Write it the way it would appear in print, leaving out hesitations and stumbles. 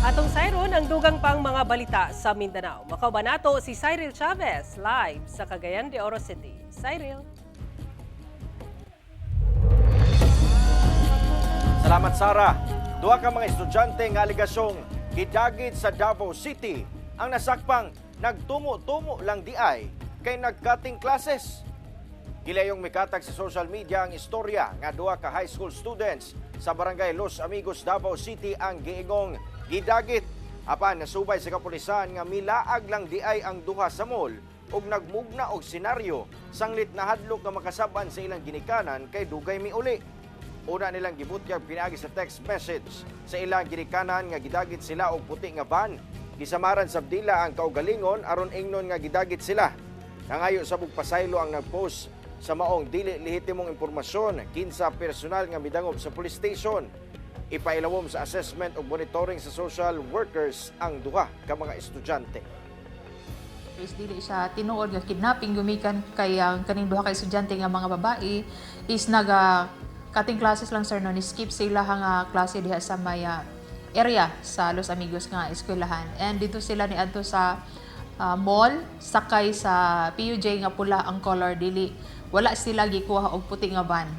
Atong sayron ang dugang pang mga balita sa Mindanao. Makauban nato si Cyril Chavez live sa Cagayan de Oro City. Cyril. Salamat, Sara. Duha ka mga estudyante nga alegasyong gidagit sa Davao City ang nasakpang nagtumo-tumo lang diay kay nag-cutting classes. Gilayong mikatag sa social media ang istorya nga duha ka high school students sa Barangay Los Amigos, Davao City ang giingong gidagit. Apan nasubay sa kapulisan nga milaag lang diay ang duha sa mall ug nagmugna og senaryo sanglit nahadlok nga makasaban sa ilang ginikanan kay dugay miuli. Una nilang gibutyag pinaagi sa text message sa ilang ginikanan nga gidagit sila og puti nga van. Gisamaran sab nila ang kaugalingon aron ingnon nga gidagit sila. Nangayo sab og pasaylo ang nagpost sa maong dili lehitimong impormasyon kinsa personal nga midangop sa police station. Ipailawom sa assessment ug monitoring sa social workers ang duha ka mga estudyante. Is dili siya tinuod nga kidnapping gumikan kay ang kaning duha ka estudyante nga mga babae is naga cutting classes lang, sir, no, ni skip sila nga klase diha sa may area sa Los Amigos nga eskwelahan, and dito sila ni adto sa mall sakay sa PUJ nga pula ang color. Dili, wala sila gikuha og puti nga van.